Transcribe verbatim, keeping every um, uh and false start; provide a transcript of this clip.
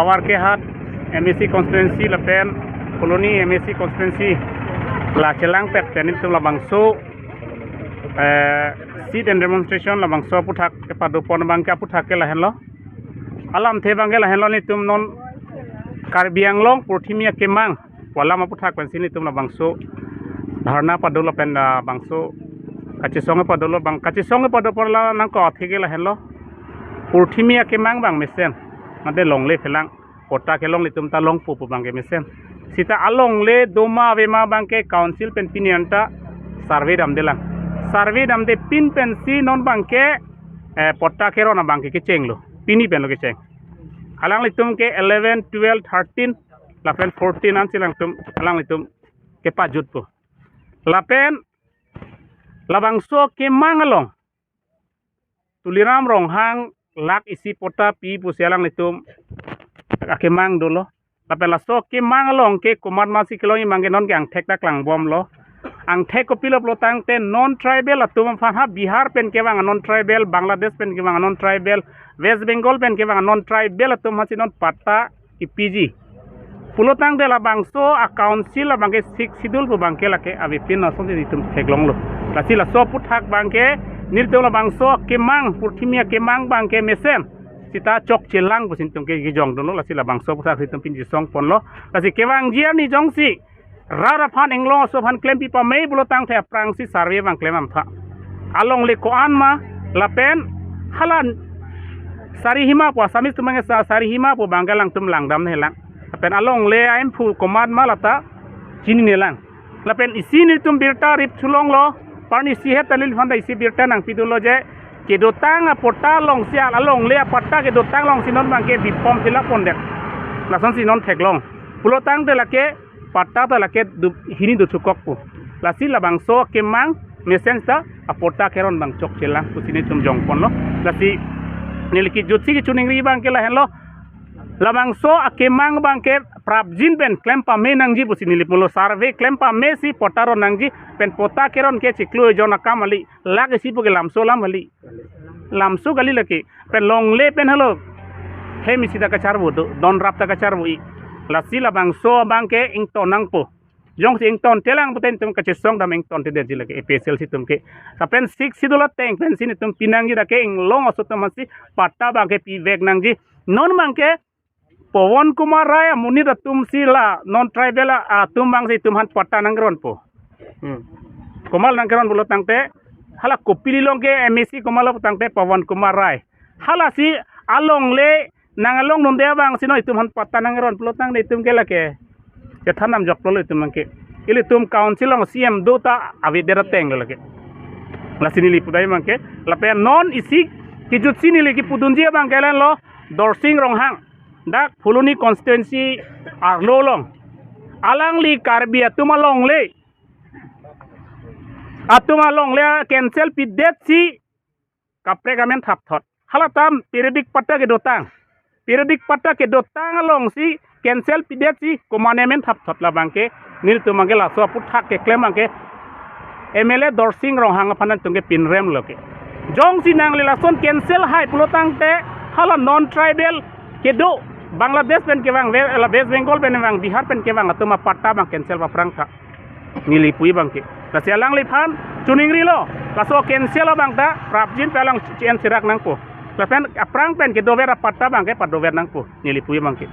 Havarkehat M A C constituency lapen Phuloni M A C constituency la chelangpet pen nelitum labangso, eh, sit and demonstration labangso aputhak kepadopon abangke aputhak ke lahenlo. Alamthe abangke lahenlo, nelitum non Karbi Anglong purthimi akemang pu alam aputhak pensi nelitum labangso dharna padolo pen labangso kachesong padolo, bang kachesong padopon la nangkok athe ke lahenlo. Purthimi akemang abang mesen, mate longle phelang, patta kelong, nelitum ta longpo pu abangke mesen. Seta alongle doma avema abangke council pen pini anta survey damdelang. Survey damde pin pensi non abangke, eh, patta keron abangke kechenglo. Pini penlo kecheng. Alanglitum ke eleven, twelve, thirteen lapen fourteen ansi alangtum, alanglitum kepajutpo. Lapen labangso akemang along Tuliram Ronghang lakh isi patta pi pusi alanglitum akemang dolo. Lapen laso akemang along ke komatmasi kelongji abangke non ke angthek ta klangbomlo. Angthek kopilo pulotangte non tribal atum aphan, ha Bihar pen kevang non tribal, Bangladesh pen kevang non tribal, West Bengal pen kevang non tribal atum aphansi non patta kipiji. Pulotangte labangso a council abangke Sixth Schedule pu abangke lake avepin, lasonsi nelitum theklonglo. Lasi laso aputhak abangke nelitum labangso akemang, purthimi akemang abangke mesen seta chokchelang pusi nelitum ke kejongdunlo. Lasi labangso aputhak nelitum pini chesongponlo. Lasi kevangji arni jongsi rat aphan, inglong aso aphan klempi pame pulotangte aphrangsi survey abang klem damtha. Alongle ko-an ma, lapen hala Sarihima pu, Assamese atum abangke Sa-, Sarihima pu abangke alangtum langdamnelang. Lapen alongle aimphu komat ma lata chininelang. Lapen isi nelitum birta rip thulonglo, parni isi het ta neliphanta isi birta nangpidunlo je, kedotang apatta alongsi, alongle apatta kedotang alongsi non abangke bi form fill up pondet. Lasonsi non theklong. Pulotangte lake patta ta lake du-, hini dothukokpo. Lasi labangso akemang mesen seta apatta keron abang chokchelang pusi nelitum jongponlo. Lasi neli kejutsi kechiningri abangke lahenlo. Labangso akemang abangke prapjin pen klem pame nangji pusi neli pulo, survey klem pamesi patta ron nangji, pen patta keron ke chiklo ejon akam kali, lakh isi pu ke lamso alam kali. Lamso kali lake. Pen longle pen halo hem isi ta kacharvo do, don rap ta kacharvo-i. Lasi labangso abangke ington nangpo. Jongsi ingtontelang pute nelitum kachesong dam ingtontedetji lake A P H L C atum ke. Lapen Sixth Schedule ateng pensi nelitum pinangji, dak ke inglong aso atum aphansi patta abangke pivek nangji. Non abangke Pawan Kumar Rai amonit atumsi la non tribal a-, atum abangsi itum aphan patta nangkeronpo. Hmm. Komat nangkeron pulotangte, hala Kopili along ke M A C komatlo pulotangte Pawan Kumar Rai. Halasi alongle nang along nonde abangsi non itum aphan patta nangkeron pulotangte itum ke lake chethan damjoklo itum abangke. Ilitum council along C M do ta avedet atenglo lake. Lasi neli pudai abangke. Lapen non isi kejutsi neli kepudunji abangke lahenlo, Dorsing Ronghang, dak Phuloni constituency arlo along. Alangli Karbi atum alongle, atum alongle cancel pidetsi kaprek amen thapthot. Halatum periodic patta kedotang. Periodic patta kedotang alongsi cancel pidetsi komatne amen thapthot, labangke nelitum abangke laso aputhak keklem abangke M L A Dorsing Ronghang aphan nangtum ke pinremlo ke. Jongsi nangli lason cancel hai pulotangte hala non tribal kedo, Bangladesh pen kevang, We-, la West Bengal pen kevang, Bihar pen kevang atum apatta abang cancel paphrang tha. Neli pu abangke. Lasi alangliphan chiningrilo, laso cancel abang ta prapjin pen alang chi-, chi-en serak nangpo. Lapen aphrang pen kedover apatta abangke padover nangpo. Neli pu abangke.